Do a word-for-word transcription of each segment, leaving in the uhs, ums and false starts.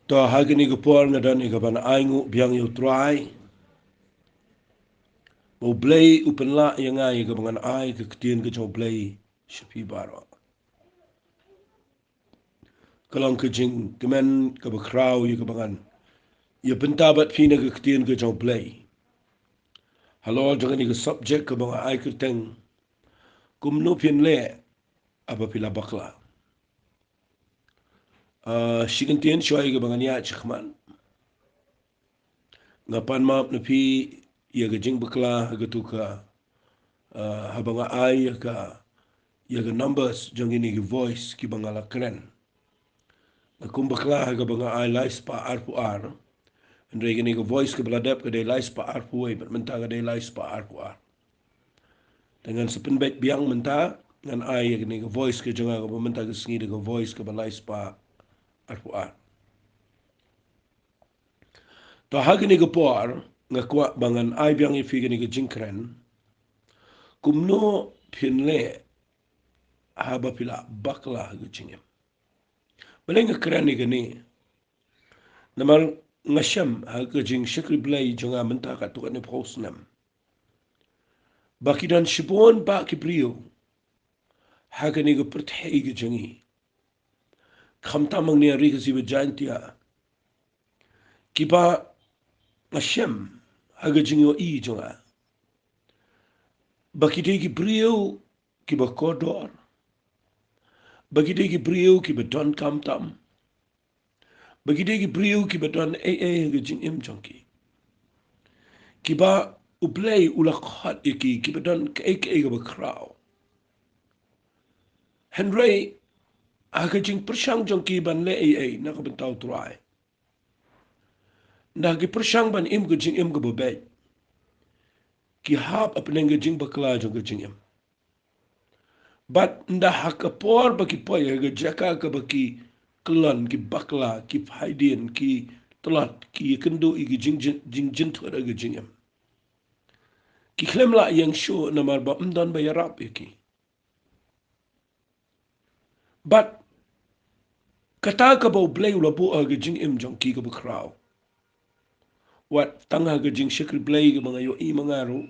To ha kane ka por nga don ïa kaban ainguh biang ïa U Trai ba U Blei u pynlah ïa nga ïa kaba ngan ai ka ktien ka jong U Blei sha phi baroh. Ka long ka jingkmen kaba khraw ïa kaba ngan ïa bynta bad phi na ka ktien ka jong U Blei. Halor jong kane ka subject kaba nga ai kyrteng, kumno phin leh haba phi la bakla. Ah, shi kyntien shuwa ïa kaba ngan ïaid shakhmat, nga pan map na phi ïa ka jingbakla ha katu ka, ah, haba nga ai ïa ka, ïa ka numbers jong kine ki voice kiba nga la kren. Nga kum bakla ha kaba nga ai lai spah arphew ar. Hynrei kane ka voice kaba la dep ka dei lai spah arphew wei, bad mynta ka dei lai spah arphew ar. Te ngan sa pynbeit biang mynta, ngan ai ïa kane ka voice ka jong nga kaba mynta ka sngi da ka voice kaba lai spah arphew ar. To ha kane ka por nga kwah ba ngan ai biang ïa phi kane ka jingkren, kumno phin leh haba phi la bakla ha ka jingim. Balei nga kren ïa kane? Namar nga shem ha ka jingshakri Blei jong nga mynta katto katne phew snem ba ki don shibun bah ki briew ha kane ka pyrthei ka jong ngi, khamtam hangne ha ri Khasi bad Jaiñtia, kiba nga shem ha ka jingïohi jong nga ba ki dei ki briew kiba kordor, ba ki dei ki briew kiba don khamtam, ba ki dei ki briew kiba don ei ei ha ka jingim jong ki, kiba U Blei u la khot ïa ki, kiba don kaei kaei kaba khraw. Hynrei ha ka jingpyrshang jong ki ban leh ei ei na ka bynta U Trai, na ki pyrshang ban im ka jingim kaba beit, ki hap hapdeng ka jingbakla jong ka jingim. Bad ynda ha ka por ba ki poi ha ka jaka kaba ki kyllon, ki bakla, ki phaidien, ki tlot, ki ïakynduh ïa ki jing, jing, jingjynthut ha ka jingim, ki khlem lah ïeng shuh namar ba ym don ba ïarap ïa ki. Bad kata kaba U Blei u la buh ha ka jingim jong ki kaba khraw. Wat tang ha ka jingshakri Blei kaba nga ïohi ma nga ruh,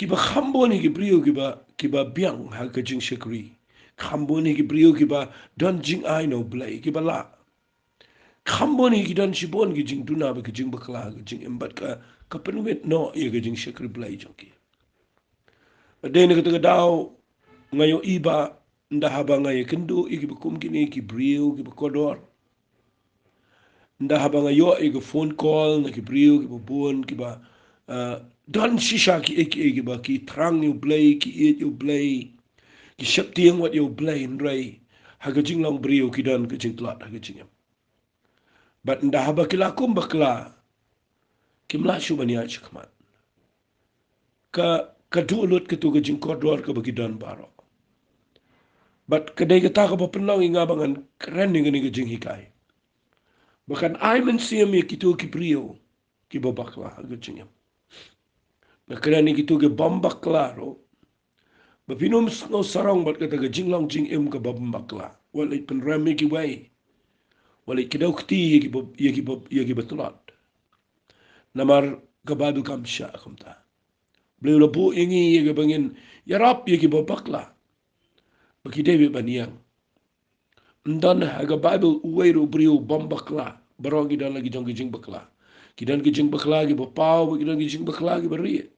kiba kham bun hi ki briew kiba, kiba biang ha ka jingshakri. Kham bun hi ki briew kiba don jingai na U Blei, kiba lah. Kham bun hi ki don shibun ki jingduna bad ki jingbakla ha ka jingim, bad ka, ka pynwit noh ïa ka jingshakri Blei jong ki. Bad dei na kata ka daw nga ïohi ba ynda haba nga ïakynduh ïa kiba kum kine ki briew kiba kordor, ynda haba nga ïoh ïa ka phone call na ki briew kiba bun kiba, ah, don shisha kiei kiei kiba ki thrang ïa U Blei, ki ïeit ïa U Blei, ki sheptieng wat ïa U Blei, hynrei ha ka jinglong briew ki don ka jingtlot ha ka jingim. Bad ynda haba ki la kum bakla, kim lah shuh ban ïaid shakhmat. Ka, ka duh lut katu ka jingkordor kaba ki don baroh. Bad ka dei kata kaba pynlong ïa nga ba ngan kren ïa kane ka jinghikai, ba kan ai mynsiem ïa kitu ki briew kiba bakla ha ka jingim. Nga kren ïa kitu ki bym bakla ruh, ba phin ym sngew sarong bad kata ka jinglong jingim kaba bym bakla. Wat leit pynrem ïa kiwei, wat leit kdew kti ïa kiba, ïa kiba, ïa kiba tlot. Namar ka Baibl kam shah kumta. Blei u la buh ïa ngi ïa kiba ngin ïarap ïa kiba bakla, ba ki dei beit ban ïeng. Ym don ha ka Baibl uwei ruh u briew bym bakla. Baroh ki don la ki jong ki jingbakla. Ki don ki jingbakla kiba paw bad ki don ki jingbakla kiba rieh.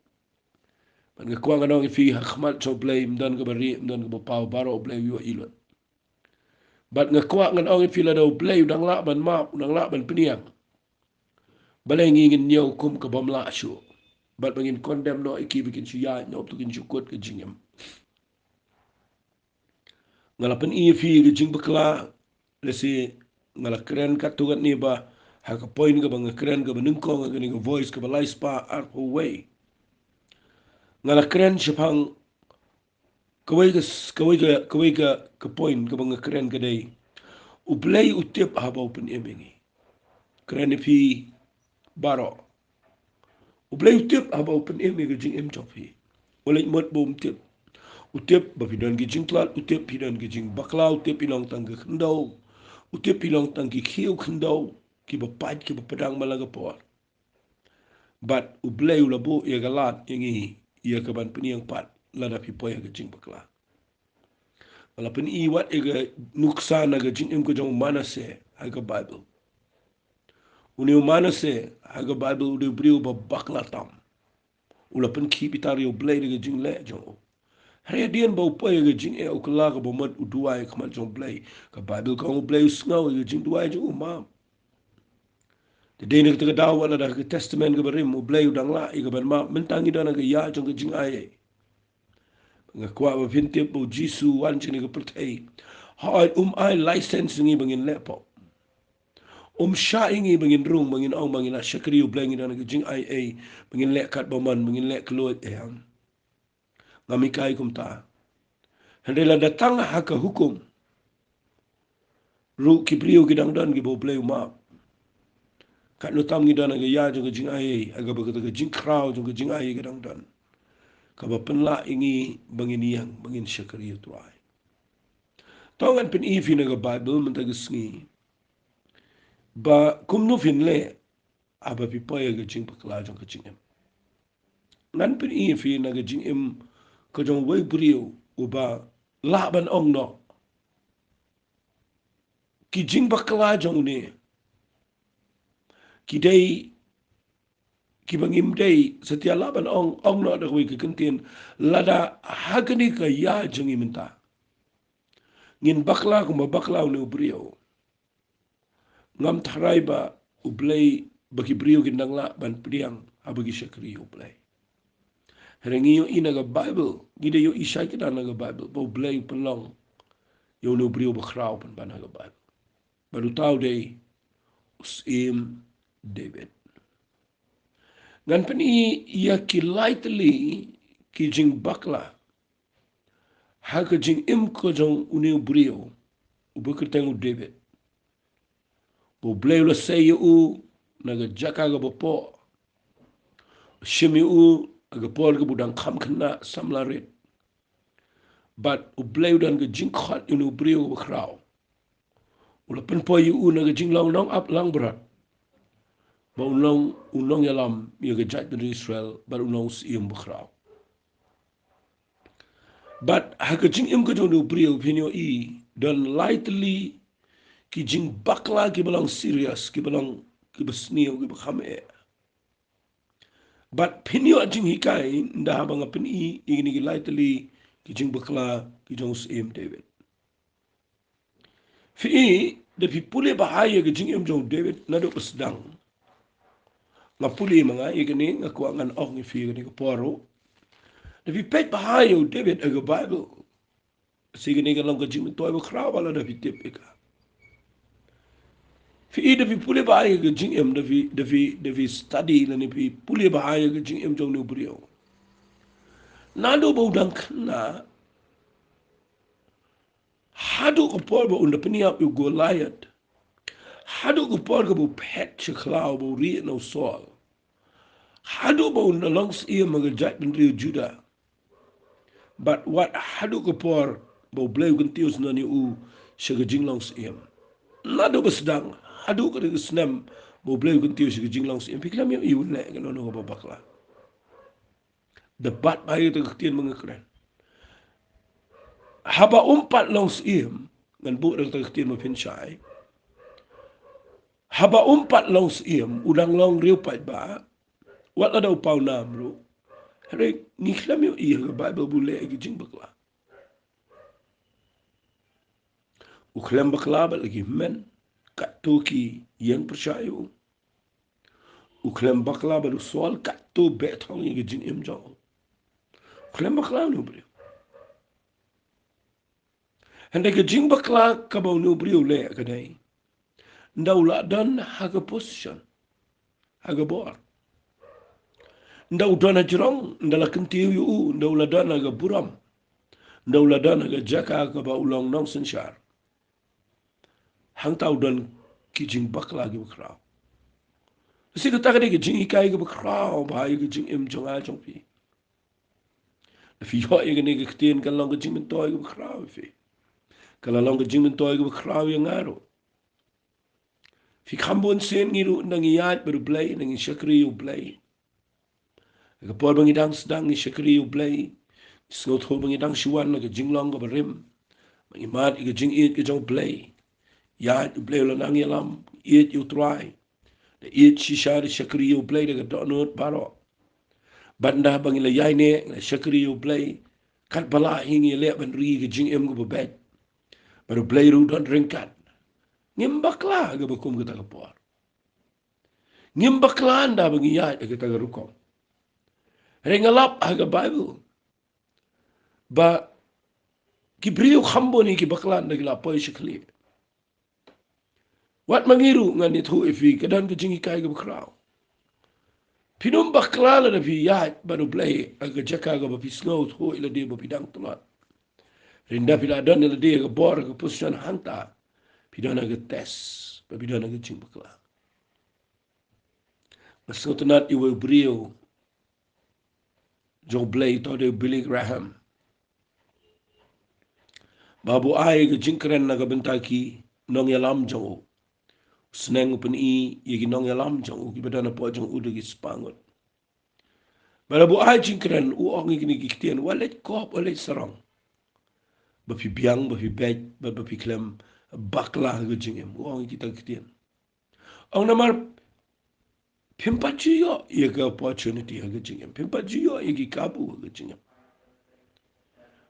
Bad nga kwah ngan ong ïa phi, ha khmat jong U Blei ym don kaba rieh, ym don kaba paw, baroh U Blei u ïohi lut. Bad nga kwah ngan ong ïa phi, lada U Blei u dang lah ban map, u dang lah ban pynïeng, balei ngi ngin ñiew kum ka bym lah shuh? Bad ba ngin condemn noh ïa ki ba kin shu ïaid noh, to kin shu kut ka jingim. Nga la pyni ïa phi ka jingbakla, lehse nga la kren katto katne ba ha ka point kaba nga kren kaba nyngkong ha kane ka voice kaba lai spah arphew wei, nga la kren shaphang kawei ka, kawei ka, kawei ka, ka point kaba nga kren ka dei, U Blei u tip haba u pynim ïa ngi. Kren ïa phi baroh. U Blei u tip haba u pynim ïa ka jingim jong phi. U leit mut ba um tip. U tip ba phi don ki jingtlot, u tip phi don ki jingbakla, u tip phi long tang ka khyndew. U tip phi long tang ki khiew khyndew kiba pait kiba pdeng man la ka por. Bad U Blei u la buh ïa ka lad ïa ngi ïa ka ban pynïeng pat lada phi poi ha ka jingbakla. Nga la pyni wat ïa ka nuksa na ka jingim ka jong u Manasseh ha ka Baibl. Une u Manasseh ha ka Baibl u dei u briew ba bakla tam. U la pynkhih bitar ïa U Blei da ka jingleh jong u. Hynrei hadien ba u poi ha ka jingeh u kylla kaba mut u duwai ha khmat jong U Blei. Ka Baibl ka ong U Blei u sngew ïa ka jingduwai jong u, map. Te dei na kata ka daw wat lada ha ka Testament kaba rim U Blei u dang lah ïa ka ban map, mynta ngi don ha ka ïa jong ka jingaiei. Nga kwah ba phin tip ba U Jisu u wan sha kane ka pyrthei, hooid, um ai license ïa ngi ba ngin leh pop. Um shah ïa ngi ba ngin rung, ba ngin ong ba ngi la shakri U Blei, ngi don ha ka jingaiei, ba ngin leh katba mon, ba ngin leh kloi, em. Ngam hikai kumta. Hynrei lada tang ha ka hukum ruh ki briew ki dang don kiba U Blei u map, katno tam ngi don ha ka ïa jong ka jingaiei, ha kaba kata ka jingkhraw jong ka jingaiei ka dang don, kaba pynlah ïa ngi ba ngin ïeng, ba ngin shakri U Trai. To ngan pyni ïa phi na ka Baibl mynta ka sngi ba kumno phin leh haba phi poi ha ka jingbakla jong ka jingim. Ngan pyni ïa phi na ka jingim ka jong uwei u briew uba lah ban ong noh, ki jingbakla jong une ki dei kiba ngim dei satia lah ban ong, ong noh da kawei ka kyntien, lada ha kane ka ïa jong ngi mynta ngin bakla kumba bakla une u briew, ngam tharai ba U Blei, ba ki briew kin dang lah ban pdiang haba ki shakri U Blei. Hynrei ngi ïohi na ka Baibl, ngi dei ïohi shai kynta na ka Baibl ba U Blei u pynlong ïa une u briew ba khraw pynban ha ka Baibl. Bad uta u dei u Syiem David. Ngan pyni ïa ki lai tylli ki jingbakla ha ka jingim ka jong une u briew uba kyrteng u David. Ba U Blei u la sei ïa u na ka jaka kaba poh, u shim ïa u ha ka por kaba u dang kham khynnah samla rit. Bad U Blei u don ka jingkhot ïa une u briew kaba khraw. U la pynpoi ïa u na ka jinglong nongap langbrot ba un long u nongïalam ïa ka jaitbynriew Israel bad un long u syiem ba khraw. Bad ha ka jingim ka jong une u briew phin ïohi don lai tylli ki jingbakla kiba long serious, kiba long kiba sniew, kiba kham eh. Bad phin ïoh jinghikai ynda haba nga pyni ïa kine ki lai tylli ki jingbakla ki jong u Syiem David. Phi i, da phi pule bha ïa ka jingim jong u David naduh ba sdang. Nga pule ma nga ïa kane, nga kwah ngan ong ïa phi ïa kane ka por ruh. Da phi peit bha ïa u David ha ka Baibl, shi kane ka long ka jingmyntoi ba khraw ba lada phi tip ïa ka. Phi i, da phi pule bha ïa ka jingim, da phi, da phi, da phi study lane phi pule bha ïa ka jingim jong une u briew. Naduh ba u dang khynnah haduh ka por ba un da pynïap ïa u Goliath, haduh ka por kaba u phet sha khlaw ba u rieh na u Saul, haduh ba un da long syiem ha ka jaitbynriew Judah. Bad wat haduh ka por ba U Blei u kyntiew sngewbha ïa u sha ka jinglong syiem. Naduh ba sdang haduh ka snem ba U Blei u kyntiew sha ka jinglong syiem. Phi khlem ïohi u leh kano kano kaba bakla. Da bat bha ïa kata ka ktien ba nga kren. Haba um pat long syiem, ngan buh da kata ka ktien ba phin shai. Haba um pat long syiem, u dang long riewpaidbah, wat lada u pawnam ruh. Hynrei ngi khlem ïohi ha ka Baibl ba u leh ïa ki jingbakla. U khlem bakla bad la ki hynmen, katto ki ïeng pyrshah ïa u. U khlem bakla bad u Saul, katto beh thong ïa ka jingim jong u. U khlem bakla une u briew. Hynrei ka jingbakla kaba une u briew u leh ka dei, ynda u la don ha ka position, ha ka bor, ynda u don hajrong, ynda la kyntiew ïa u, ynda u la don ha ka burom, ynda u la don ha ka jaka kaba u long nongsynshar, hangta u don ki jingbakla kiba khraw. Shi kata ka dei ka jinghikai kaba khraw bha ïa ka jingim jong nga jong phi. Da phi ïoh ïa kane ka ktien, kan long ka jingmyntoi kaba khraw ïa phi. Kan long ka jingmyntoi kaba khraw ïa nga ruh. Phi kham bun sien ngi ruh nang ïaid bad U Blei, nang ngi shakri U Blei. Ha ka por ba ngi dang sdang ngi shakri U Blei, ngi sngewthuh ba ngi dang shu wan na ka jinglong kaba rim, ba ngi mad ïa ka jingïeit ka jong U Blei. Ïaid, U Blei u la nang ïalam, ïeit ïa U Trai. Da ïeit shisha, da shakri U Blei da ka dohnud baroh. Bad ynda ba ngi la ïaineh, ngi la shakri U Blei, katba lah hi ngi leh ban ri ka jingim kaba beit. Bad U Blei ruh don ryngkat. Ngim bakla ha kaba kum kata ka por. Ngim bakla ynda ba ngi ïaid ha kata ka rukom. Hynrei nga lap ha ka Baibl ba ki briew kham bun hi ki bakla ynda ki la poi sha khlieh. Wat ma ngi ruh ngan ïathuh ïa phi, ka don ka jinghikai kaba khraw. Phin ym bakla lada phi ïaid bad U Blei ha ka jaka kaba phi sngewthuh ïa lade ba phi dang tlot. Hynrei ynda phi la don ïa lade ha ka bor, ha ka position, hangta phi don ha ka test, ba phi don ha ka jingbakla. Nga sngewtynnat ïa uwei u briew jong U Blei, uta u dei u Billy Graham, ba u ai ka jingkren na ka bynta ki nongïalam jong u. U sneng u pyni ïa ki nongïalam jong u kiba don hapoh jong u da ki spah ngut. Bad haba u ai jingkren, u ong ïa kine ki ktien: wat leit kop, wat leit sarong, ba phi biang, ba phi beit, bad ba phi khlem bakla ha ka jingim. U ong ïa kita ki ktien. Ong namar phim pat ju ïoh ïa ka opportunity ha ka jingim, phim pat ju ïoh ïa ki kabu ha ka jingim.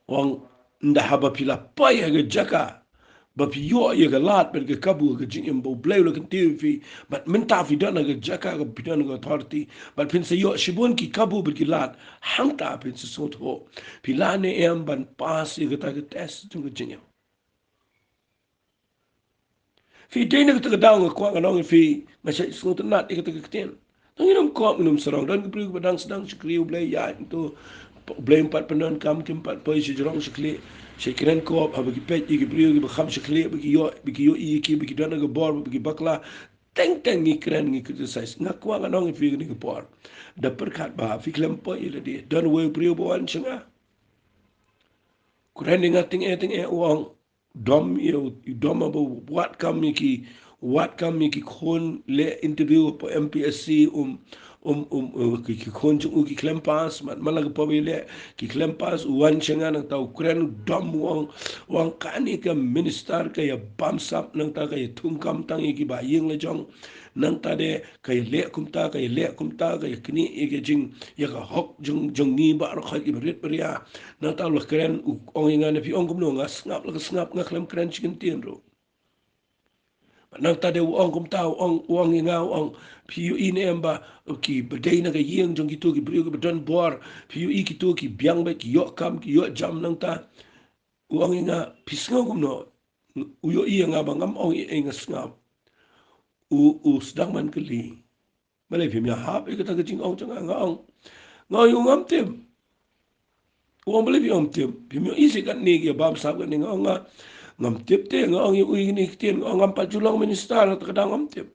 U ong ynda haba phi la poi ha ka jaka ba phi ïoh ïa ka lad bad ka kabu ha ka jingim, ba U Blei u la kyntiew ïa phi, bad mynta phi don ha ka jaka kaba phi don ha ka authority, bad phin sa ïoh shibun ki kabu bad ki lad, hangta phin sa sngewthuh phi lah ne em ban pass ïa kata ka test jong ka jingim. Phi, dei na kata ka daw nga kwah ngan ong ïa phi, nga shait sngewtynnat ïa kata ka ktien. Tang ngin ym kop, ngin ym sarong. Don ki briew kiba dang sdang shakri U Blei, ïaid, to U Blei um pat pyndonkam, kim pat poi shajrong shakhlieh, shait kren kop, haba ki peit ïa ki briew kiba kham shakhlieh, ba ki ïoh, ba ki ïohi ïa ki, ba ki don ha ka bor, ba ki bakla. Teng teng ngi kren, ngi criticize. Nga kwah ngan ong ïa phi kane ka por, da pyrkhat ba phi khlem poi ïa lade. Don uwei u briew ba wan sha nga, kren ïa nga tyngeh tyngeh, u ong, dom ïa u, dom ba u wad kam ïa ki, wad kam ïa ki khun leh interview hapoh M P S C, um, um, um, uh, ki, ki khun jong u ki khlem pass, man, man la ka por ba ïaleh ki khlem pass, u wan sha nga nangta u kren, u dom, u ong, u ong kane ka minister ka ïa bamsap, nangta ka ïa thungkam tang ïa kiba ïeng la jong, nangta de ka ïa leh kumta, ka ïa leh kumta, ka ïa knieh ïa ka jing, ïa ka hok jong, jong ngi baroh khoit kiba rit ba ria. Nangta u la kren, u ong ïa nga, ne phi ong kumno? Nga sngap la ka sngap, nga khlem kren shi kyntien ruh. Nangta de u ong kumta, u ong, u ong ïa nga, u ong, phi ïohi ne em ba kiba dei na ka ïing jong kito ki briew kiba don bor, phi ïohi kito ki biang beit, ki ïoh kam, ki ïoh jam nangta. U ong ïa nga, phi sngew kumno? U ïohi ïa nga ba ngam ong ei ei, nga sngap. U, u sdang ban kylli. Balei phim ïahap ïa kata ka jingong jong nga? Nga ong, nga ong, u ngam tip. U ong, balei phi ong ngam tip? Phim ïohi seh katne ki ïa bamsap katne? Nga ong, nga ngam tip te, nga ong ïa u ïa kine ki ktien, nga ong ngam pat ju long minister, kata ka daw ngam tip.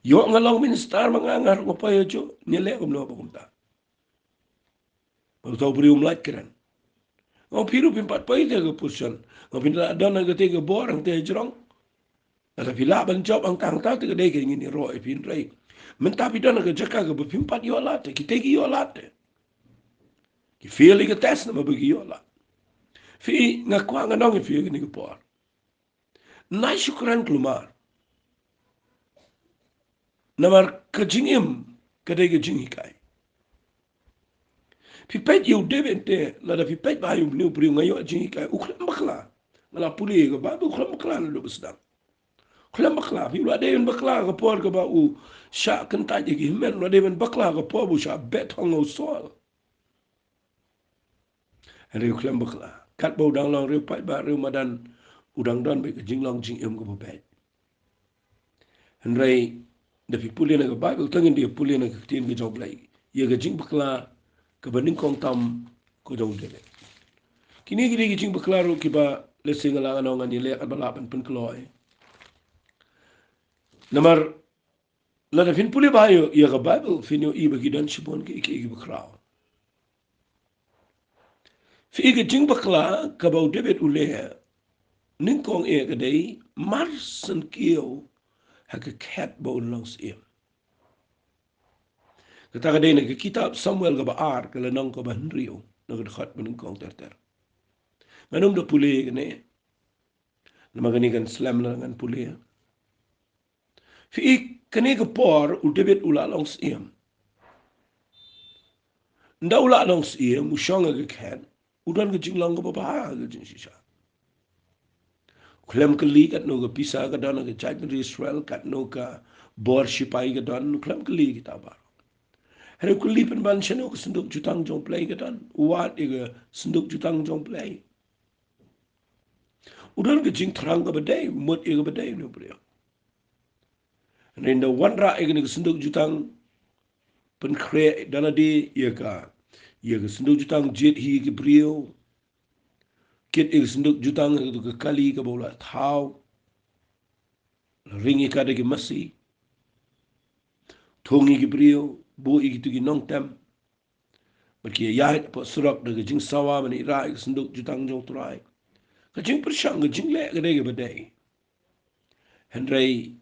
Ïoh nga long minister ma nga, nga ruh nga poi hajuh, ngi leh kumno ba kumta? Bad uta u briew um lait kren. Nga ong phi ruh phim pat poi te ha ka position. Nga ong phin lah don ha kata ka bor hangta hajrong. Lada phi lah ban jop hangta hangta te ka dei ka ngin ïaroh ïa phi, hynrei mynta phi don ha ka jaka kaba phim pat ïoh lad te, kita ki ïoh lad te. Ki fail ïa ka test namar ba ki ïoh lad. Phi, nga kwah ngan ong ïa phi ha kane ka por, nai shu kren kulmar. Namar ka jingim ka dei ka jinghikai. Phi peit ïa u David te, lada phi peit ba ha ïa une u briew nga ïoh jinghikai, u khlem bakla. Nga la pule ïa ka Baibl, u khlem bakla naduh ba sdang. Khlem bakla. Phi, u la dei ban bakla ka por kaba u shah kyntait ïa ki hynmen, u la dei ban bakla ka por ba u shah beh thong ïa u Saul. Hynrei u khlem bakla. Katba u dang long riewpaidbah, riewmadan, u dang don beit ka jinglong jingim kaba beit. Hynrei da phi pule na ka Baibl, tang ngin da pule na ka ktien ka jong U Blei ïa ka jingbakla kaba nyngkong tam ka jong u David. Kine ki dei ki jingbakla ruh kiba lehse nga lah ngan ong ngan ïaleh katba lah ban pynkloi. Namar lada phin pule bha ïa, ïa ka Baibl, phin ïohi ba ki don shibun ki, ki, kiba khraw. Phi, ka jingbakla kaba u David u leh, nyngkong eh ka dei mar sien kiew ha ka khet ba un long syiem. Kata ka dei na ka kitab Samuel kaba ar, ka lynnong kaba hynriew, na ka dkhot ba nyngkong ter ter. Ngan ym da pule kane, namar kane kan slem la ngan pule. Phi i, kane ka por u David u la long syiem. Ynda u la long syiem, u shong ha ka khet, u don ka jinglong kaba bha ha ka jingshisha. U khlem kylli katno ka pisa ka don ha ka jaitbynriew Israel, katno ka bor shipai ka don, u khlem kylli kita baroh. Hynrei u kylli pynban shano ka synduk jutang jong U Blei ka don. U wad ïa ka synduk jutang jong U Blei. U don ka jingthrang kaba dei, u mut ïa kaba dei une u briew. Hynrei ynda u wanrah ïa kane ka synduk jutang, pynkhreh da lade ïa ka, ïa ka synduk jutang, jied hi ki briew, kit ïa ka synduk jutang ha ka kali kaba u la thaw, la ring ïa ka da ki masi, thung ïa ki briew, buh ïa kitu ki nongtem, bad ki ïaid hapoh surok da ka jingsawa ban ïarah ïa ka synduk jutang jong U Trai. Ka jingpyrshang, ka jingleh ka dei kaba dei. Hynrei,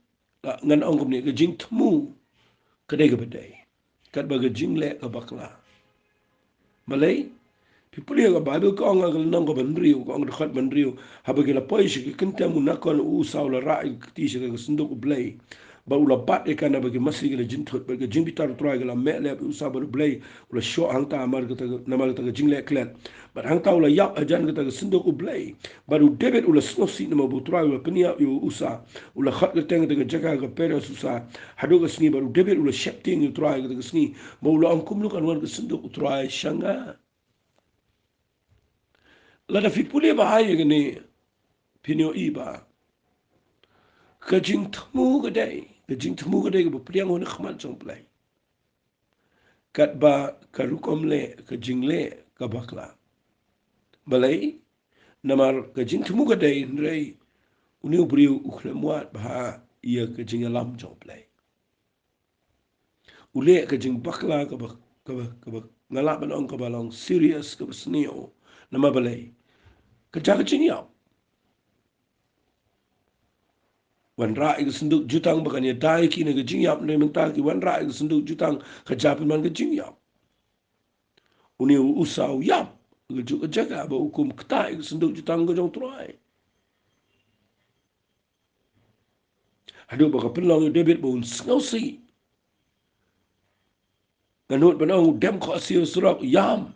la, ngan ong kumne, ka jingthmu ka dei kaba dei. Katba ka jingleh ka bakla. Balei? Phi pule ha ka Baibl, ka ong ha ka lynnong kaba hynriew, ka ong dkhot ba hynriew, haba ki la poi sha ka kyntem, u Nakon u Usa u la rah ïa ka kti sha ka synduk U Blei, bad u la bat ïa ka na ba ki masi ki la jynthut, bad ka jingbitar U Trai ka la meh lep ïa u Usa, bad U Blei u la shoh hangta namar kata ka, namar kata ka jingleh klet. Bad hangta u la ïap hajan kata ka synduk U Blei. Bad u David u la sngewsih namar ba U Trai u la pynïap ïa u Usa. U la khot kyrteng kata ka jaka ka Peres Usa. Haduh ka sngi bad u David u la sheptieng ïa U Trai kata ka sngi, bad u la ong, kumno kan wan ka synduk U Trai sha nga? Lada phi pule bha ïa kane, phin ïohi ba ka jingthmu ka dei, ka jingthmu ka dei kaba pdiang ha khmat jong U Blei. Katba ka rukom leh, ka jingleh ka bakla. Balei? Namar ka jingthmu ka dei, hynrei une u briew u khlem wad bha ïa ka jingïalam jong U Blei. U leh ka jingbakla kaba, kaba, kaba nga lah ban ong kaba long serious, kaba sniew. Namar balei? Ka jia ka jingïap. Wanrah ïa ka synduk jutang ba kan ïada ïa ki na ka jingïap, hynrei mynta ki wanrah ïa ka synduk jutang, ka jia pynban ka jingïap. Une u Usa u ïap ha kajuh ka jaka ba u kum ktah ïa ka synduk jutang ka jong U Trai. Haduh ba ka pynlong ïa u David ba un sngewsih. Nga nud ban ong, u dem khohsiew surok, ïam.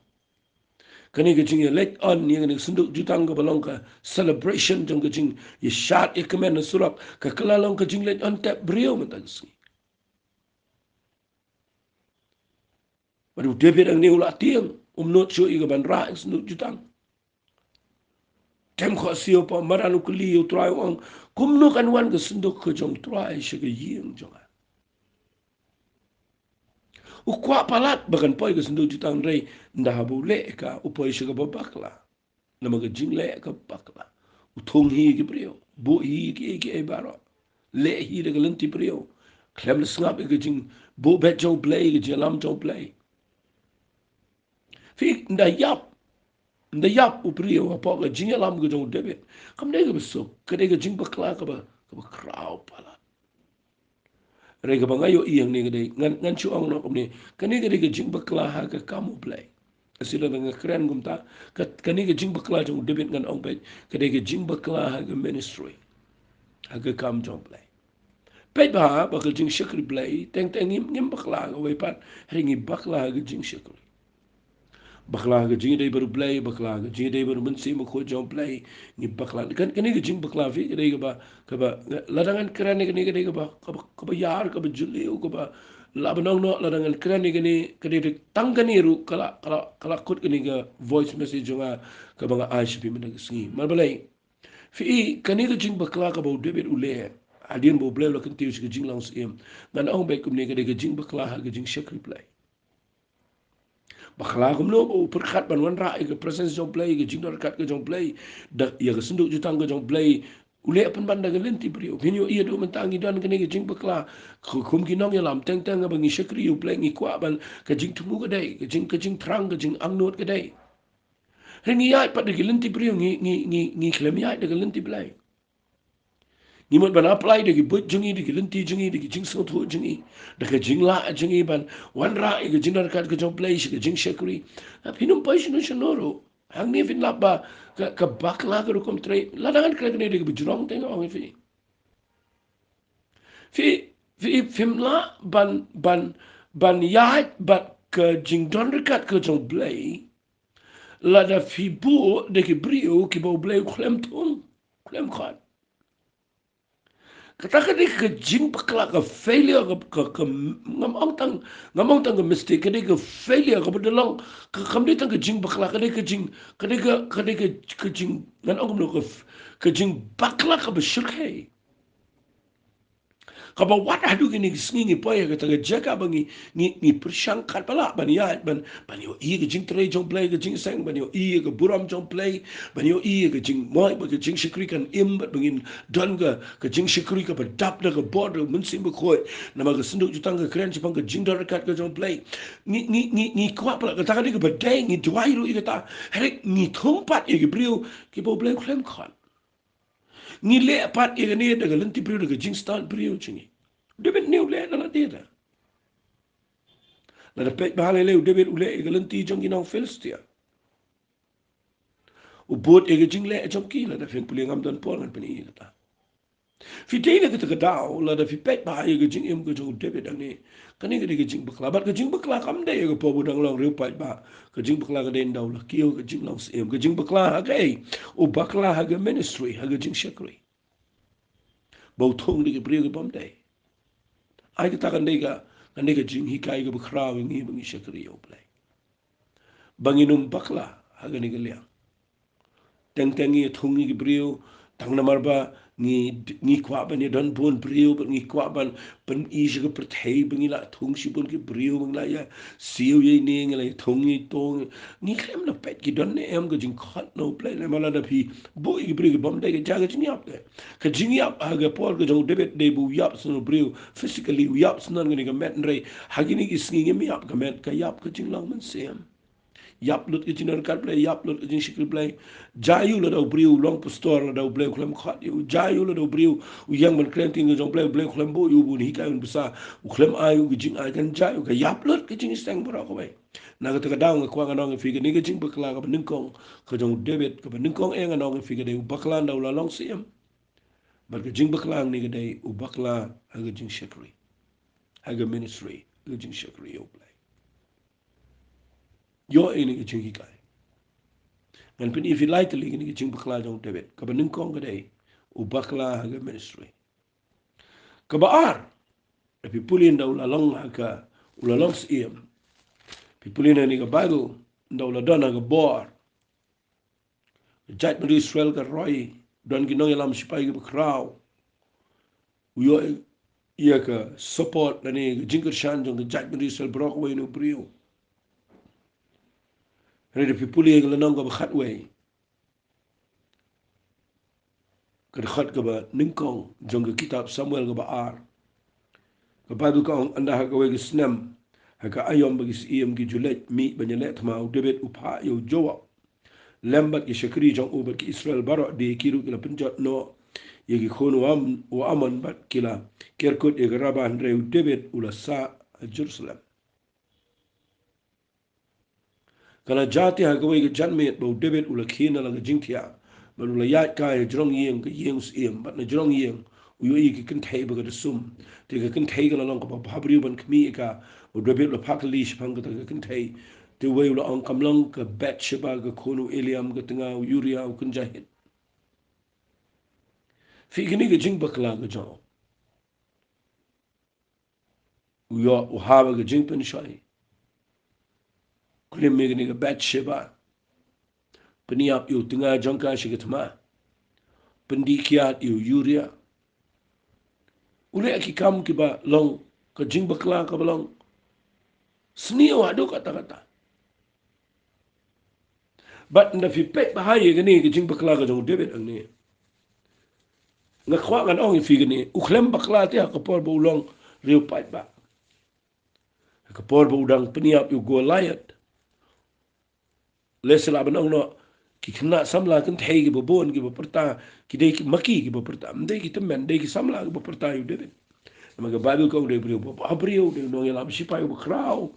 Kane ka jingïaleit on ïa kane ka synduk jutang kaba long ka celebration jong ka jingïashad ïakmen ha surok, ka kylla long ka jingleit on tep briew mynta ka sngi. Bad u David hangne u la tieng, um nud shuh ïa ka ban rah ïa ka synduk jutang. Dem khohsiew, hapoh madan u kylli ïa U Trai, u ong, kumno kan wan ka synduk ka jong U Trai sha ka ïing jong nga? U kwah palat ba kan poi ka synduk jutang, hynrei ynda haba u leh ka, u poi sha kaba bakla. Namar ka jingleh ka bakla. U thung hi ki briew, buh hi kiei kiei baroh, leh hi da ka lynti briew. Khlem da sngap ïa ka jingbuh beit jong U Blei, ka jingïalam jong U Blei. Phi, ynda ïap, ynda ïap u briew hapoh ka jingïalam ka jong u David, kam dei kaba suk, ka dei ka jingbakla kaba, kaba khraw palat. Hynrei kaba nga ïohi hangne ka dei, ngan, ngan shu ong noh kumne, kane ka dei ka jingbakla ha ka kam U Blei. Lada nga kren kumta, ka, kane ka jingbakla jong u David, ngan ong beit, ka dei ka jingbakla ha ka ministry, ha ka kam jong U Blei. Peit bha ba ka jingshakri Blei, teng teng ngim, ngim bakla kawei pat, hynrei ngi bakla ha ka jingshakri. Bakla ha ka jingïadei bad u Blei, bakla ha ka jingïadei bad u Mynsiem Bakhuid jong u Blei, ngi bakla. Kan, kane ka jingbakla phi, ka dei kaba, kaba, lada ngan kren ïa kane ka dei kaba, kaba, kaba ïar, kaba jylliew, kaba lah ban ong noh, lada ngan kren ïa kane, ka dei tang kane ruh, ka la, ka la, ka la kut kane ka voice message jong nga, kaba nga ai sha phi mynta ka sngi. Namar balei? Phi i, kane ka jingbakla kaba u David u leh, hadien ba u Blei u la kyntiew sha ka jinglong syiem. Ngan ong beit kumne, ka dei ka jingbakla ha ka jingshakri Blei. Bakla kumno ba u pyrkhat ban wanrah ïa ka presence jong u Blei, ïa ka jingdon ryngkat ka jong u Blei, da, ïa ka synduk jutang ka jong u Blei, u leh pynban da ka lynti briew. Phin ïohi haduh mynta ngi don kane ka jingbakla, ka kum ki nongïalam, teng teng haba ngi shakri ïa u Blei ngi kwah ban, ka jingthmu ka dei, ka jing, ka jingthrang, ka jingangnud ka dei. Hynrei ngi ïaid pat da ka lynti briew, ngi, ngi, ngi, ngi khlem ïaid da ka lynti Blei. Ngi mut ban apply da ki buit jong ngi, da ki lynti jong ngi, da ki jingsngewthuh jong ngi, da ka jinglah jong ngi ban wanrah ïa ka jingdon ryngkat ka jong U Blei sha ka jingshakri. Hynrei phim poi shano shano ruh. Hangne phin lap ba ka, ka bakla ka rukom trei. Lada ngan kren kane da kaba jrong te nga ong ïa phi. Phi, phi, phim lah ban, ban, ban ïaid bad ka jingdon ryngkat ka jong U Blei lada phi buh da ki briew kiba U Blei u khlem thung, khlem khot. Kata ka dei ka jingbakla, ka failure, ka, ka, ka, ngam ong tang, ngam ong tang ka mistake, ka dei ka failure, kaba da long, ka, kam dei tang ka jingbakla, ka dei ka jing, ka dei ka, ka dei ka, ka jing, ngan ong kumno, ka f-, ka jingbakla kaba shyrkhei. Kaba wat haduh kine ki sngi ngi poi ha kata ka jaka ba ngi, ngi, ngi pyrshang katba lah ban ïaid, ban, ban ïohi ïa ka jingtrei jong U Blei, ka jingseng, ban ïohi ïa ka burom jong U Blei, ban ïohi ïa ka jingmut, ba ka jingshakri kan im, bad ba ngin don ka, ka jingshakri kaba dap da ka bor da U Mynsiem Bakhuid. Namar ka synduk jutang ka kren shaphang ka jingdon ryngkat ka jong U Blei. Ngi, ngi, ngi, ngi kwah palat kata ka dei kaba dei, ngi duwai ruh ïa kata. Hynrei ngi thung pat ïa ki briew kiba U Blei u khlem khot. Ngi leh pat ïa kane da ka lynti briew, da ka jingstad briew jong ngi. U David ne u leh na lade da. Lada peit bha lei lei, u David u leh ïa ka lynti jong ki nong Philistia. U bud ïa ka jingleh jong ki. Lada phin pule, ngam don por ngan pyni ïa kata. Phi dei na kata ka daw, lada phi peit bha ïa ka jingim ka jong u David hangne, kane ka dei ka jingbakla. Bad ka jingbakla kam dei ïa ka por ba u dang long riewpaidbah. Ka jingbakla ka dei ynda u la kiew ka jinglong syiem. Ka jingbakla ha kaei? U bakla ha ka ministry, ha ka jingshakri. Ba u thung da ki briew kibym dei. Ai kata kan dei ka, kan dei ka jinghikai kaba khraw ïa ngi ba ngi shakri ïa U Blei. Ba ngin ym bakla ha kane ka liang. Teng teng ngi thung ïa ki briew tang namar ba ngi, ngi kwah ban ïadon bun briew, ba ngi kwah ban pyni sha ka pyrthei ba ngi la thung shibun ki briew, ba ngi la ïa siew ïa ine, ngi la ïa thung ïa to. Ngi khlem da peit ki don ne em ka jingkhot na U Blei. Namar lada phi buh ïa ki briew kibym dei, ka jia ka jingïap de. Ka jingïap ha ka por ka jong u David dei ba u ïap sha u briew physically, u ïap sha kane ka met, hynrei ha kine ki sngi ngim ïap ka met, ka ïap ka jinglong mynsiem. Ïap lut ka jingdon ryngkat Blei, ïap lut ka jingshakri Blei. Jia aïu lada u briew u long pastor, lada U Blei u khlem khot ïa u? Jia aïu lada u briew u ïeng ban kren ktien ka jong U Blei, U Blei u khlem buh ïa u ban hikai ban bsa, u khlem ai ïa u ka jingai? Kan jia aïu? Ka ïap lut ka jingseng baroh kawei. Na kata ka daw nga kwah ngan ong ïa phi, kane ka jingbakla kaba nyngkong ka jong u David, kaba nyngkong eh ngan ong ïa phi, ka dei u bakla ynda u la long syiem. Bad ka jingbakla hangne ka dei u bakla ha ka jingshakri, ha ka ministry, ha ka jingshakri ïa U Blei. Ïoh ïa kane ka jinghikai. Ngan pyni ïa phi lai tylli kane ka jingbakla jong u David. Kaba nyngkong ka dei u bakla ha ka ministry. Kaba ar, phi pule ynda u la long ha ka, u la long syiem. Phi pule na kane ka Baibl, ynda u la don ha ka bor. Ka jaitbynriew Israel ka roi, don ki nongïalam shipai kiba khraw. U ïoh ïa ka support lane ka jingkyrshan jong ka jaitbynriew Israel baroh kawei na u briew. Hynrei lada phi pule ïa ka lynnong kaba khatwei, ka dkhot kaba nyngkong jong ka kitab Samuel kaba ar, ka Baibl ka ong, ynda ha kawei ka snem, ha ka aïom ba ki syiem ki ju leit mih ban ïaleh thma, u David u phah ïa u Joab, lem bad ki shakri jong u bad ki Israel baroh de, ki ruh ki la pynjot noh ïa ki khun u Am-, u Amon bad ki la ker kut ïa ka Raba, hynrei u David u la sah ha Jerusalem. Ka la jia te ha kawei ka janmiet ba u David u la khie na la ka jingthiah, bad u la ïaid kai ha jrong ïing, ka ïing u syiem, bad na jrong ïing u ïohi ïa ka kynthei ba ka da sum. Te ka kynthei ka la long kaba bhabriew ban khmih ïa ka. U David u la phah kylli shaphang kata ka kynthei. Te uwei u la ong, kam long ka Bathsheba ka khun u Eliam ka tnga u Uriah u kynja Hit? Phi, kane ka jingbakla ka jong u. U ïoh, u hap ha ka jingpynshoi. Klim ïa kane ka Bathsheba. Pynïap ïa u tnga jong ka sha ka thma. Pyndih kiad ïa u Uriah. U leh ki kam kiba long ka jingbakla kaba long sniew haduh katta katta. Bad ynda phi peit bha ïa kane ka jingbakla ka jong u David hangne, nga kwah ngan ong ïa phi kane, u khlem bakla te ha ka por ba u long riewpaidbah. Ha ka por ba u dang pynïap ïa u Goliath, lehse lah ban ong noh, Ki khynnah samla kynthei kiba bun kiba pyrta, ki dei ki, ma ki kiba pyrta, ym dei ki tymmen, dei ki samla kiba pyrta ïa u David. Namar ka Baibl ka ong u dei u briew uba, uba briew, u dei u nongïalam shipai uba khraw,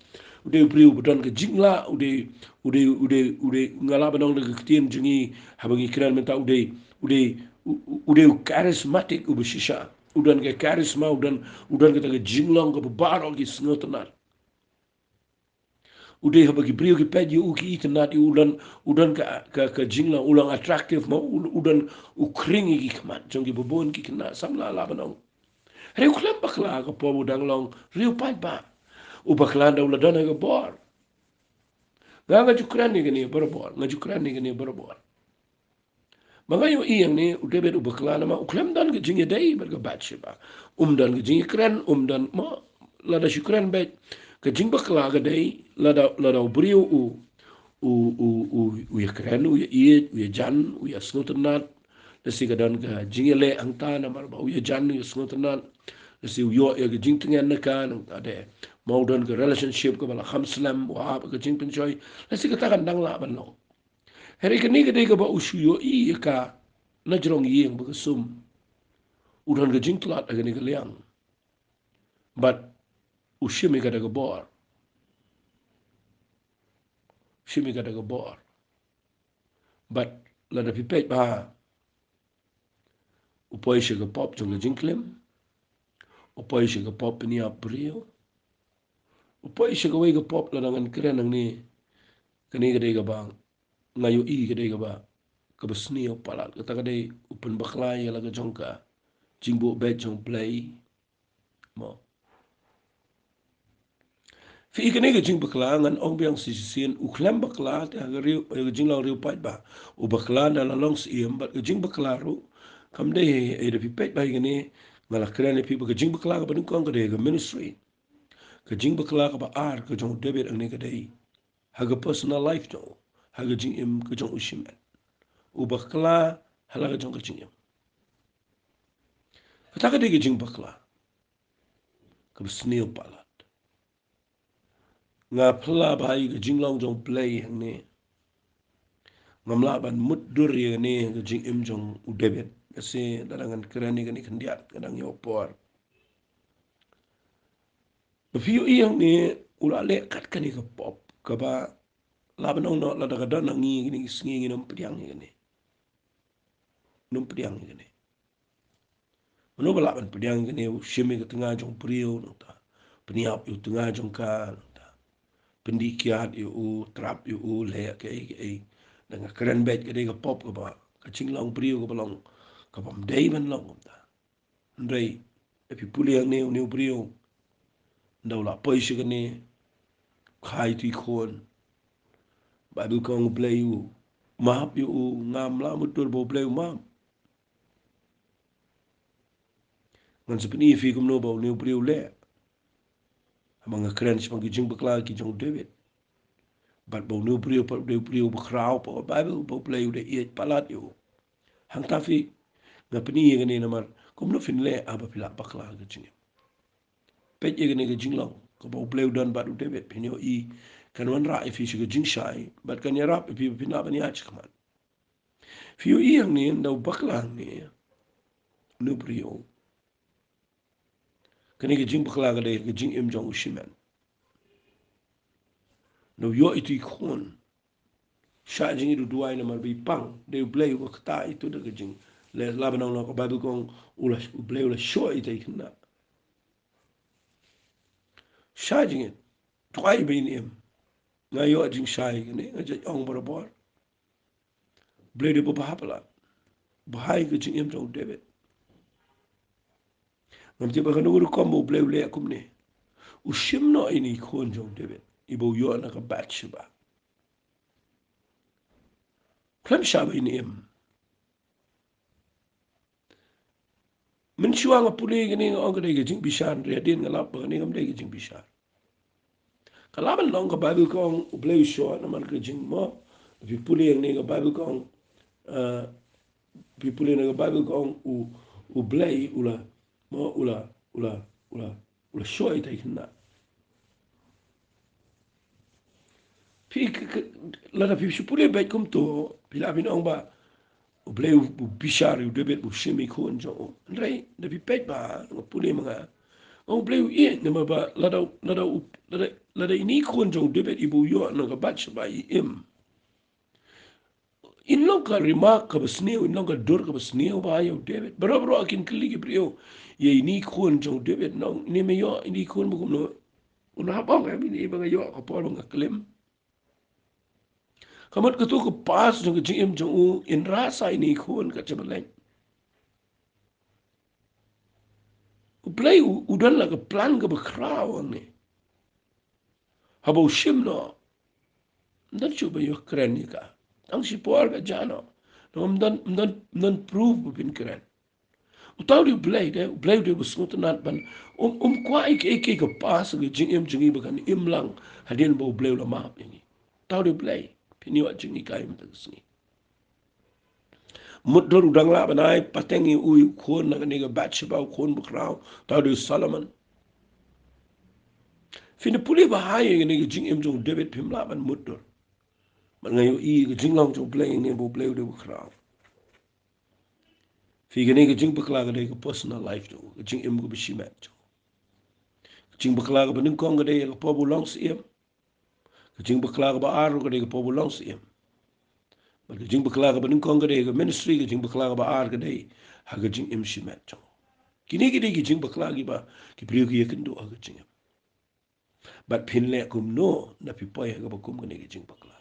u dei u briew uba don ka jinglah, u dei, u dei, u dei, u dei, nga lah ban ong da ka ktien jong ngi, haba ngi kren mynta, u dei, u dei, u, u, u dei u charismatic uba shisha. U don ka charisma, u don, u don kata ka jinglong kaba baroh ki sngewtynnat. U dei haba ki briew ki peit ïa u ki itynnat ïa u, u don, u don ka, ka, ka jinglong, u long attractive mo, u, u don, u khring ïa ki khmat jong kiba bun ki khynnah samla lah ban ong. Hynrei u khlem bakla ka por u dang long riew paidbah. U bakla ynda u la don ha ka bor. Nga, nga ju kren ïa kane barabor, nga ju kren ïa kane barabor. Ba nga ïohi hangne u David u bakla namar u khlem don ka jingïadei bad ka Bathsheba. Um don ka jingïakren, um don mo, lada shu kren beit. Ka jingbakla ka dei lada, lada u briew u, u, u, u, u ïakren, u ïaieit, u ïajan, u ïasngewtynnat. Lehse ka don ka jingïaleh hangta namar ba u ïajan, u ïasngewtynnat. Lehse u ïoh ïa ka jingtngen na ka nangta de. Mo u don ka relationship kaba la kham slem, u hap ka jingpynshoi. Lehse kata kan dang lah ban long. Hynrei kane ka dei kaba u shu ïohi ïa ka na jrong ïing ba ka sum. U don ka jingtlot ha kane ka liang. Bad u shim ïa ka da ka bor. U shim ïa ka da ka bor. Bad lada phi peit bha, u poi sha ka pop jong ka jingklim. U poi sha ka pop pynïap briew. U poi sha kawei ka pop lada ngan kren hangne. Kane ka dei kaba nga ïohi ka dei kaba, kaba sniew palat. Kata ka dei u pynbakla ïa la ka jong ka jingbuh beit jong U Blei. Mo. Phi i kane ka jingbakla ngan ong biang shisien u khlem bakla te ha ka riew, ha ka jinglong riew paidbah. U bakla ynda la long syiem bad ka jingbakla ruh. Kam dei hei hei da phi peit bha ïa kane nga la kren ïa phi ba ka jingbakla kaba nyngkong ka dei ha ka ministry. Ka jingbakla kaba ar ka jong u David hangne ka dei ha ka personal life jong u, ha ka jingim ka jong u shimet. U bakla ha la ka jong ka jingim. Kata ka dei ka jingbakla kaba sniew palat. Nga phylla bha ïa ka jinglong jong U Blei hangne. Ngam lah ban mutdur ïa kane ha ka jingim jong u David. Ka shisha lada ngan kren ïa kane khyndiat nga dang ïoh por. Ba phi ïohi hangne u la leh kat kane ka pop kaba lah ban ong noh lada ka don ha ngi kine ki sngi ngin ym pdiang ïa kane. Ngin ym pdiang ïa kane. Mano ba lah ban pdiang ïa kane, u shim ïa ka tnga jong u briew nangta. Pynïap ïa u tnga jong ka nangta. Pyndih kiad ïa u, trap ïa u, leh kaei kaei. Da nga kren beit ka dei ka pop kaba, ka jinglong briew kaba long, kaba ym dei ban long kumta. Hynrei da phi pule hangne une u briew, ynda u la poi sha kane, kha ïa u khun. Baibl ka ong U Blei u map ïa u, ngam lah mutdur ba U Blei u map. Ngan sa pyni ïa phi kumno ba une u briew u leh. Haba nga kren shaphang ki jingbakla ki jong u David. Bad ba une u briew pat u dei u briew ba khraw pat ka Baibl, ba U Blei u dei ïeit palat ïa u. Hangta phi, nga pyni ïa kane namar kumno phin leh haba phi lah bakla ha ka jingim. Peit ïa kane ka jinglong kaba U Blei u don bad u David, phin ïohi kan wanrah ïa phi sha ka jingshai bad kan ïarap ïa phi ba phin lah ban ïaid shakhmat. Phi ïohi hangne ynda u bakla hangne une u briew. Kane ka jingbakla ka dei ka jingim jong u shimet. Ynda u ïoh ïa u khun. Shah jingïeit u duwai namar ba i pang, dei U Blei uba ktah ïa u da ka jing. Leh, lah ban ong noh ka Baibl ka ong u la, U Blei u la shoh ïa i khynnah. Shah jingïeit. Duwai ba in im. Nga ïoh jingshai kane, nga ju ong barabor. Blei dei ba bha palat. Bha ïa ka jingim jong u David. Ngam tip ba kano ka rukom ba U Blei u leh kumne. U shim noh ïa i khun jong u David. Iba u ïoh na ka Bathsheba. Khlem shah ba in im. Mynshuwa nga pule kane nga ong ka dei ka jingbishar, hynrei hadien nga lap ba kane kam dei ka jingbishar. Ka lah ban long ka Baibl ka ong U Blei u shoh namar ka jingmut. Phi pule hangne ka Baibl ka ong, eh, phi pule hangne ka Baibl ka ong u, U Blei u la, mo, u la, u la, u la, u la shoh ïa i khynnah. Phi k-, k-, lada phi shu pule beit kumto, phi lah phin ong ba U Blei u, u bishar ïa u David ba u shim ïa i khun jong u. Hynrei da phi peit bha, nga pule ma nga, nga, U Blei u ïeit namar ba lada, lada u, lada, lada ine i khun jong u David iba u ïoh na ka Bathsheba i im, in long ka remark kaba sniew, in long ka dur kaba sniew bha ïa u David. Baroh baroh kin kylli ki briew ïa ine i khun jong u David, nong, ine me ïoh ine i khun ba kumno. Un hap ong, em, ine ba nga ïoh ka por ba nga klim. Ka mut kato ka past jong ka jingim jong u, in rasa ine i khun ka jingmlien. U Blei u, u don la ka plan kaba khraw hangne. Haba u shim noh, ym don shuh ba ïoh kren ïa ka. Tang shipor ka jia noh. Namar ym don, ym don, ym don proof ba phin kren. Uta u dei U Blei de, U Blei u dei uba sngewtynnat ban, um, um kwah ïa kiei kiei ka past ka jingim jong ngi ba kan im lang hadien ba U Blei u la map ïa ngi. Uta u dei U Blei, phin ïoh jinghikai mynta ka sngi. Mutdur u dang lah ban ai pateng ïa u ïa u khun na kane ka Bathsheba, u khun bakhraw, uta u dei u Solomon. Phin da pule bha ïa kane ka jingim jong u David phim lah ban mutdur. Bad nga ïohi ka jinglong jong U Blei hangne ba U Blei u dei uba khraw. Phi, kane ka jingbakla ka dei ka personal life jong u, ka jingim kaba shimet jong u. Ka jingbakla kaba nyngkong ka dei ïa ka por ba u long syiem. Ka jingbakla kaba ar ka dei ka por ba u long syiem. Bad ka jingbakla kaba nyngkong ka dei ka ministry, ka jingbakla kaba ar ka dei ha ka jingim shimet jong u. Kine ki dei ki jingbakla kiba ki briew ki ïakynduh ha ka jingim. Bad phin leh kumno lada phi poi ha kaba kum kane ka jingbakla?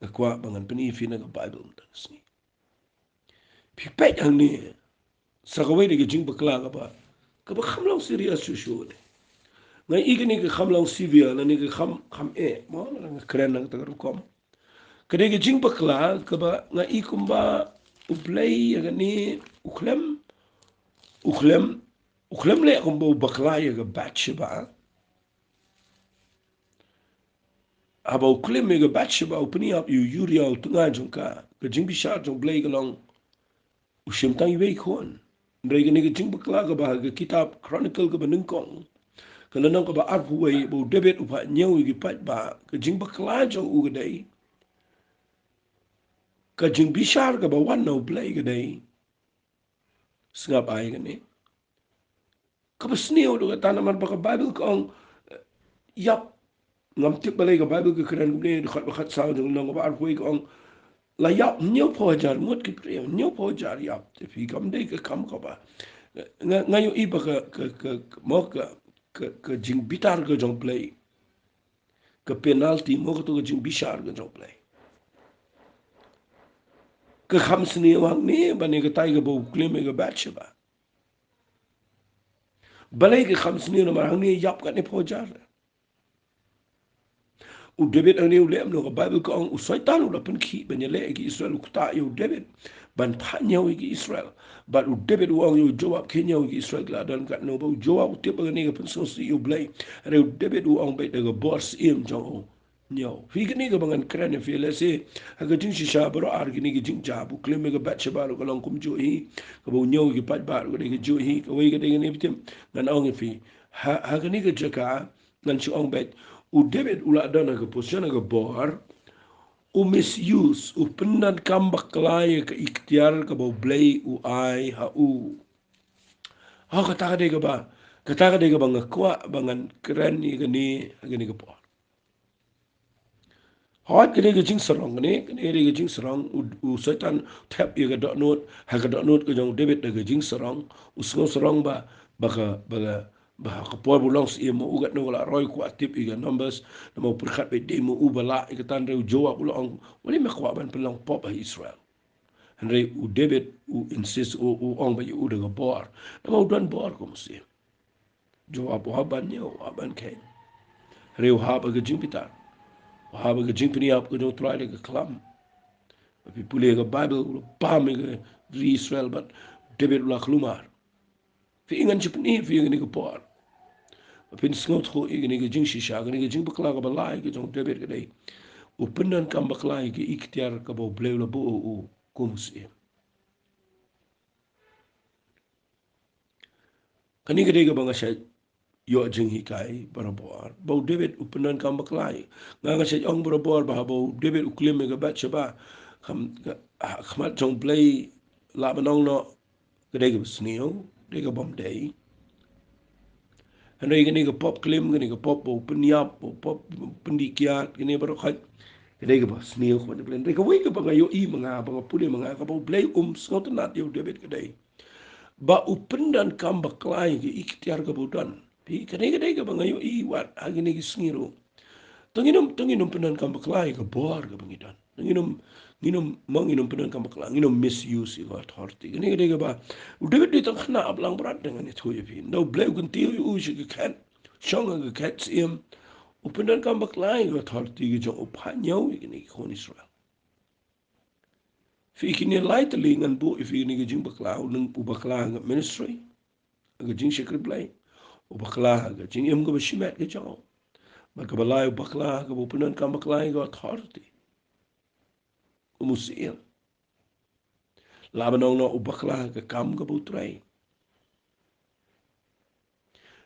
Nga kwah ba ngan pyni ïa phi na ka Baibl mynta ka sngi. Phi peit hangne, sa kawei de ka jingbakla kaba, kaba kham long serious shuh shuh de. Nga i kane ka kham long severe, lane ka kham, kham eh, mo, lada nga kren na kata ka rukom. Ka dei ka jingbakla kaba nga i kumba U Blei ïa kane u khlem, u khlem, u khlem leh kumba u bakla ïa ka Bathsheba. Haba u klim ïa ka Bathsheba, u pynïap ïa u Uriah u tnga jong ka. Ka jingbishar jong U Blei ka long u shim tang iwei i khun. Hynrei kane ka jingbakla kaba ha ka kitab Chronicle kaba nyngkong, ka lynnong kaba arphew wei, ba u David u phah ñiew ïa ki paidbah, ka jingbakla jong u ka dei, ka jingbishar kaba wan na U Blei ka dei, sngap ai kane. Kaba sniew ruh kata namar ba ka Baibl ka ong, eh, ïap. Ngam tip balei ka Baibl ka kren kumne, dkhot ba khatsaw jong lynnong kaba arphew wei ka ong, la ïap hynñiewphew hajar ngut ki briew, hynñiewphew hajar ïap. Te phi, kam dei ka kam kaba, nga, nga ïohi ba ka, ka, ka, ka, mo, ka, ka, ka jingbitar ka jong U Blei, ka penalty, mo, kato ka jingbishar ka jong U Blei, ka kham sniew hangne ban ïa katai kaba u klim ïa ka Bathsheba. Balei ka kham sniew? Namar hangne ïap katne phew hajar. U David hangne u leh kumno? Ka Baibl ka ong u Soitan u la pynkhih ban ïaleh ïa ki Israel, u ktah ïa u David ban phah ñiew ïa ki Israel. Bad u David u ong ïa u Joab, khie ñiew ïa ki Israel ki la don katno. Bad u Joab u tip ba kane ka pynsngewsih ïa U Blei. Hynrei u David u ong beit da ka bor syiem jong u, ñiew. Phi, kane kaba ngan kren ïa phi, lehse ha ka jingshisha baroh ar kine ki jingjia, u klim ïa ka Bathsheba ruh ka long kumjuh hi, kaba u ñiew ïa ki paidbah ruh ka dei kajuh hi, kawei ka dei kane, phi tip, ngan ong ïa phi. Ha, ha kane ka jaka ngan shu ong beit, u David u la don ha ka position ha ka bor, u misuse, u pyndonkam bakla ïa ka iktiar kaba U Blei u ai ha u. Ha, kata ka dei kaba, kata ka dei kaba nga kwah ba ngan kren ïa kane ha kane ka por. Hooid, ka dei ka jingsarong kane, kane ka dei ka jingsarong, u, u Soitan thep ïa ka dohnud, ha ka dohnud ka jong u David da ka jingsarong, u sngew sarong ba, ba ka, ba ka, ba ha ka por ba u long syiem mo u katno ka la roi, kwah tip ïa ka Numbers, namar u pyrkhat beit dei mo u ba lah ïa kata. Hynrei u Joab u la ong, balei me kwah ban pynlong pop ha Israel? Hynrei u David u insist, u, u ong ba ïa u da ka bor, namar u don bor kum u syiem. Joab u hap ban ñiew, u hap ban kheiñ. Hynrei u hap ha ka jingbitar, u hap ha ka jingpynïap ka jong U Trai da ka khlam. Ba phi pule ka Baibl, u la bam ïa ka ri Israel bad David u la kulmar. Phi, ngan shu pyni ïa phi ha kane ka por ba phin sngewthuh ïa kane ka jingshisha, kane ka jingbakla kaba lai ka jong u David ka dei, u pyndonkam bakla ïa ka iktiar kaba U Blei u la buh ha u kum u syiem. Kane ka dei kaba nga shait ïoh jinghikai barabor ba u David u pyndonkam bakla. Nga nga shait ong barabor ba haba u David u klim ïa ka Bathsheba, kham, ha khmat jong u Blei lah ban ong noh ka dei kaba sniew, dei kaba ym dei. Hynrei kane ka pop klim, kane ka pop ba u pynïap, ba u pop pyndih kiad, kane baroh khoit ka dei kaba sniew khmat jong u Blei. Hynrei kawei kaba nga ïohi ma nga, ba nga pule ma nga, kaba u Blei um sngewtynnad ïa u David ka dei ba u pyndonkam bakla ïa ka iktiar kaba u don. Phi, kane ka dei kaba nga ïohi wat ha kine ki sngi ruh. To ngin ym, to ngin ym pyndonkam bakla ïa ka bor kaba ngi don. To ngin ym, ngin ym, mo ngin ym pyndonkam bakla, ngin ym misuse ïa ka authority. Kane ka dei kaba u David u dei tang khynnah ba langbrot, te ngan ïathuh ïa phi. Ynda u Blei u kyntiew ïa u sha ka khet, shong ha ka khet syiem, u pyndonkam bakla ïa ka authority ka jong u, phah ñiew ïa kine ki khun Israel. Phi, kine lai tylli ngan buh ïa phi kine ki jingbakla, u nang u bakla ha ka ministry, ha ka jingshakri Blei, u bakla ha ka jingim kaba shimet ka jong u. Bad kaba lai, u bakla kaba u pyndonkam bakla ïa ka authority. Kum u syiem. Lah ban ong noh u bakla ha ka kam kaba u trei.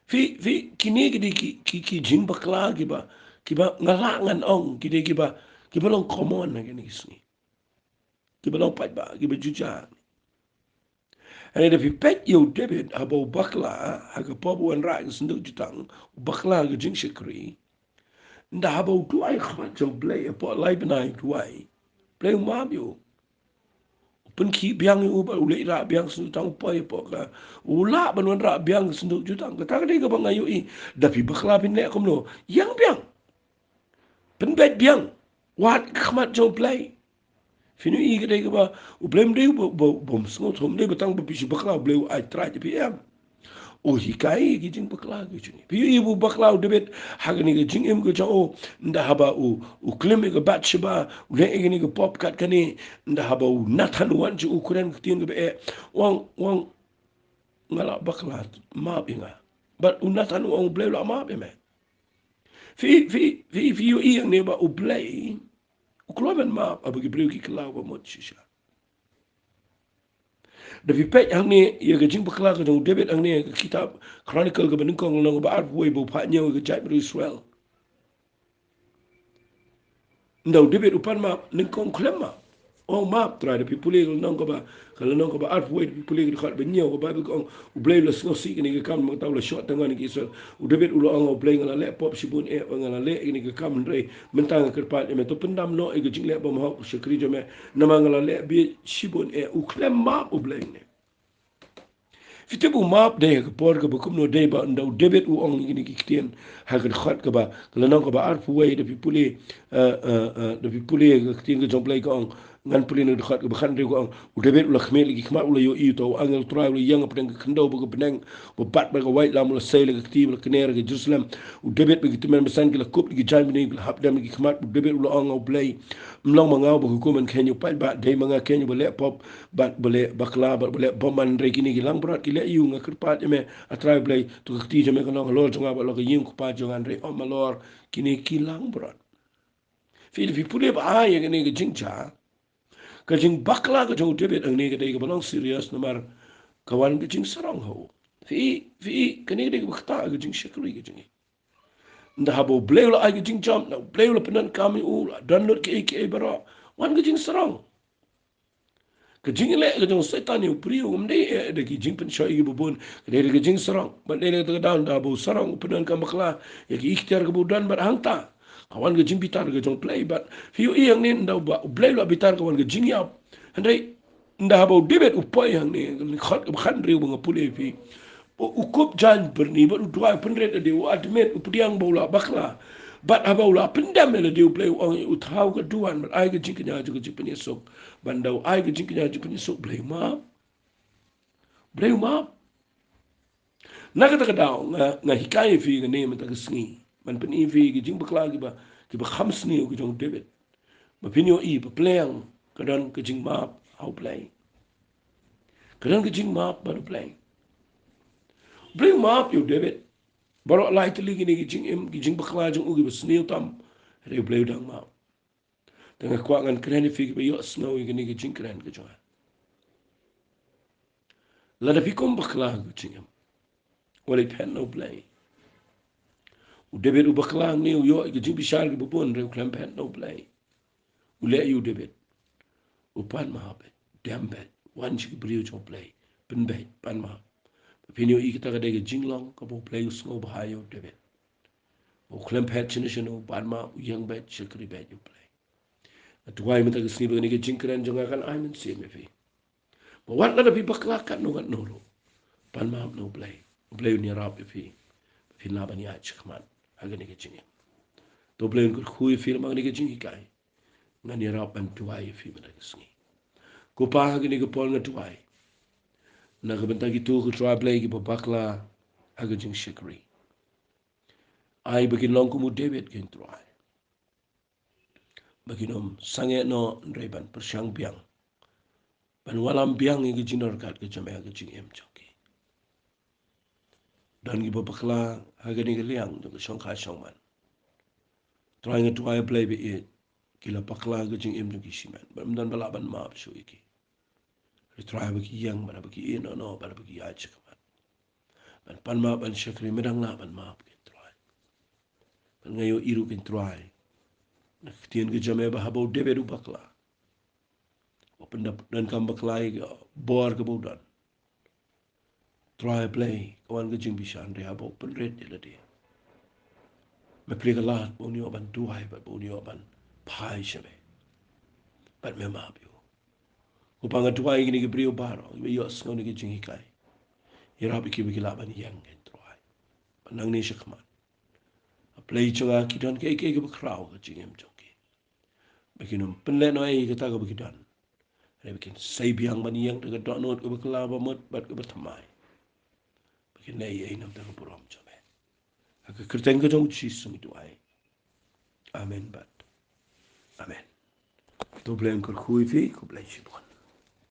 Phi, phi, kine ki dei ki, ki, ki jingbakla kiba, kiba nga lah ngan ong, ki dei kiba, kiba long common ha kine ki sngi. Kiba long paidbah, kiba jujang. Hynrei da phi peit ïa u David haba u bakla ha ka por ba u wanrah ïa ka synduk jutang, u bakla ha ka jingshakri. Ynda haba u duwai ha khmat jong u Blei, hapoh lai bnai u duwai, u Blei u map ïa u. U pynkhih biang ïa u bad u leit rah biang synduk jutang, u poi hapoh ka, u lah ban wanrah biang ka synduk jutang. Kata ka dei kaba nga ïohi. Da phi bakla phin leh kumno? Ïeng biang. Pynbeit biang. Wad ha khmat jong u Blei. Phin ïohi ka dei kaba u Blei um dei uba, uba, uba ym sngewthuh, um dei ba tang ba phi shu bakla u Blei u ai trai ïa phi, em. U hikai ïa ki jingbakla ki jong ngi. Phi ïohi ba u bakla u David ha kane ka jingim ka jong u, ynda haba u, u klim ïa ka Bathsheba, u leh ïa kane ka pop kat kane, ynda haba u Nathan u wan jong u, u kren ka ktien kaba eh, u ong, u ong, nga la bakla, map ïa nga. Bad u Nathan u ong, u Blei u la map ïa me. Phi, phi, phi, phi ïohi hangne ba u Blei u kloi ban map haba ki briew ki kylla ba mut shisha. Da phi peit hangne ïa ka jingbakla ka jong u David hangne ha ka kitab Chronicle kaba nyngkong, lynnong kaba arphew wei, ba u phah ñiew ïa ka jaitbynriew Israel. Ynda u David u pan map, nyngkong u khlem map. U ong, map Trai, da phi pule ka lynnong kaba, ka lynnong kaba arphew wei, da phi pule ka dkhot ba hynñiew, ka Baibl ka ong, u Blei u la sngewsih ïa kane ka kam, mynta u la shoh tang wan ïa ki Israel. U David u la ong, u Blei, nga la leh pop shibun eh, nga la leh ïa kane ka kam, hynrei mynta nga kyrpad ïa me, to pyndam noh ïa ka jingleh bymhok shakri jong me, namar nga la leh bieit shibun eh. U khlem map u Blei ne. Phi tip u map dei ha ka por kaba kumno? Dei ba ynda u David u ong ïa kine ki ktien ha ka dkhot kaba, ka lynnong kaba arphew wei, da phi pule, eh, eh, eh, da phi pule ka ktien ka jong u Blei ka ong, ngan pule na ka dkhot kaba khathynriew, ka ong, u David u la khmih la ki khmat, u la ïohi uta u angel u Trai u la ïeng hapdeng ka khyndew bad ka bneng, ba bat bad ka waitlam, u la sei la ka kti, u la kner ha ka Jerusalem. U David bad ki tymmen basan ki la kup la ki jaiñbynriew, ki la hap dem la ki khmat. U David u la ong ha u Blei, ym long ma nga uba hukum ban kheiñ ïa u paidbah, dei ma nga keiñ uba leh pop bad ba leh bakla bad ba leh bymman, hynrei kine ki langbrot ki leh ïa u. Nga kyrpad ïa me, A Trai Blei, to ka kti jong me kan long halor jong nga bad halor ka ïing u kpa jong nga, hynrei ym halor kine ki langbrot. Phi, phi pule bha ïa kane ka jingjia, ka jingbakla ka jong u David hangne ka dei kaba long serious, namar ka wan ka jingsarong ha u. Phi, phi, kane ka dei kaba ktah ka jingshakri ka jong ngi. Ynda haba u Blei u la ai ka jingjop, ynda u Blei u la pyndonkam ïa u, u la don lut kiei kiei baroh, wan ka jingsarong. Ka jingleh ka jong u Soitan ïa u briew kam dei eh da ki jingpynshoi kiba bun, ka dei da ka jingsarong. Bad dei na kata ka daw, ynda haba u sarong, u pyndonkam bakla ïa ki iktiar kiba u don, bad hangta ka wan ka jingbitar ka jong u Blei. Bad phi ïohi hangne, ynda uba u Blei u la bitar, ka wan ka jingïap. Hynrei ynda haba u David u poi hangne, ka dkhot kaba khathynriew ba nga pule ïa phi, u kup jaiñbyrni bad u duwai, u pynrit lade, u admit, u pdiang ba u la bakla. Bad haba u la pyndem ïa lade, u Blei u ong ïa u, thaw ka duwan bad ai ka jingkñia jong ka jingpynïasuk. Bad ynda u ai ka jingkñia jingpynïasuk, u Blei u map. U Blei u map. Na kata ka daw nga, nga hikai ïa phi kane mynta ka sngi, ban pyni ïa phi ki jingbakla kiba, kiba kham sniew ki jong u David, ba phin ïohi ba pleng ka don ka jingmap ha u Blei. Ka don ka jingmap bad u Blei. U Blei u map ïa u David baroh lai tylli kine ki jingim, ki jingbakla jong u kiba sniew tam. Hynrei u Blei u dang map. Te nga kwah ngan kren ïa phi kiba ïohsngew ïa kane ka jingkren ka jong nga. Lada phi kum bakla ha ka jingim, wat leit phet na u Blei. U David u bakla hangne, u ïoh ïa ka jingbishar kaba bun, hynrei u khlem phet na U Blei. U leh ïa u David. U pan map beit, dem beit, wan sha ki briew jong U Blei, pynbeit, pan map. Phin ïohi kata ka dei ka jinglong kaba U Blei u sngewbha ïa u David. U khlem phet shano shano, u pan map, u ïeng beit, shakri beit ïa U Blei. Nga duwai mynta ka sngi ba kane ka jingkren jong nga kan ai mynsiem ïa phi. Ba wat lada phi bakla katno katno ruh, pan map na U Blei. U Blei un ïarap ïa phi ba phin lah ban ïaid shakhmat ha kane ka jingim. To U Blei un kyrkhu ïa phi lyngba kane ka jinghikai. Ngan ïarap ban duwai ïa phi mynta ka sngi. Ko Pa, ha kane ka por nga duwai na ka bynta kito, ko Trai Blei, kiba bakla ha ka jingshakri. Ai ba kin long kum u David, ko Trai, ba kin ym sangeh noh, hynrei ban pyrshang biang, ban wallam biang ïa ka jingdon ryngkat ka jong me ha ka jingim jong ki. Don kiba bakla ha kane ka liang jong ka shongkha shongman. Trai, nga duwai, Blei ba ïeit, ki la bakla ha ka jingim jong ki shimet, bad ym don ba lah ban map shuh ïa ki. Hynrei Trai, ba ki ïeng, bad ba ki ïehnoh noh, bad ba ki ïaid shakhmat ban pan map, ban shakri, me dang lah ban map, ko Trai. Bad nga ïohi ruh, ko Trai, na ka ktien ka jong me, ba haba u David u bakla, u pyndonkam bakla ïa ka bor kaba u don, Trai Blei, ka wan ka jingbishar, hynrei haba u pynrit ïa lade, me plie ka lad ba un ïoh ban duwai, bad ba un ïoh ban phai sha me, bad me map ïa u. Ko Pa, nga duwai ïa kine ki briew baroh kiba ïohsngew ïa kane ka jinghikai. Ïarap ïa ki ba ki lah ban ïeng, ko Trai, bad nangne shakhmat, A Blei jong nga, ki don kaei kaei kaba khraw ha ka jingim jong ki, ba kin ym pynlehnohei ïa kata kaba ki don, hynrei ba kin sei biang ban ïeng da ka dohnud kaba kylla, ba mut bad kaba thymmai, ba kin leh ei ei na ka bynta ka burom jong me. Ha ka kyrteng ka jong U Jisu nga duwai. Amen bad amen. To U Blei un kyrkhu ïa phi, khublei shibun.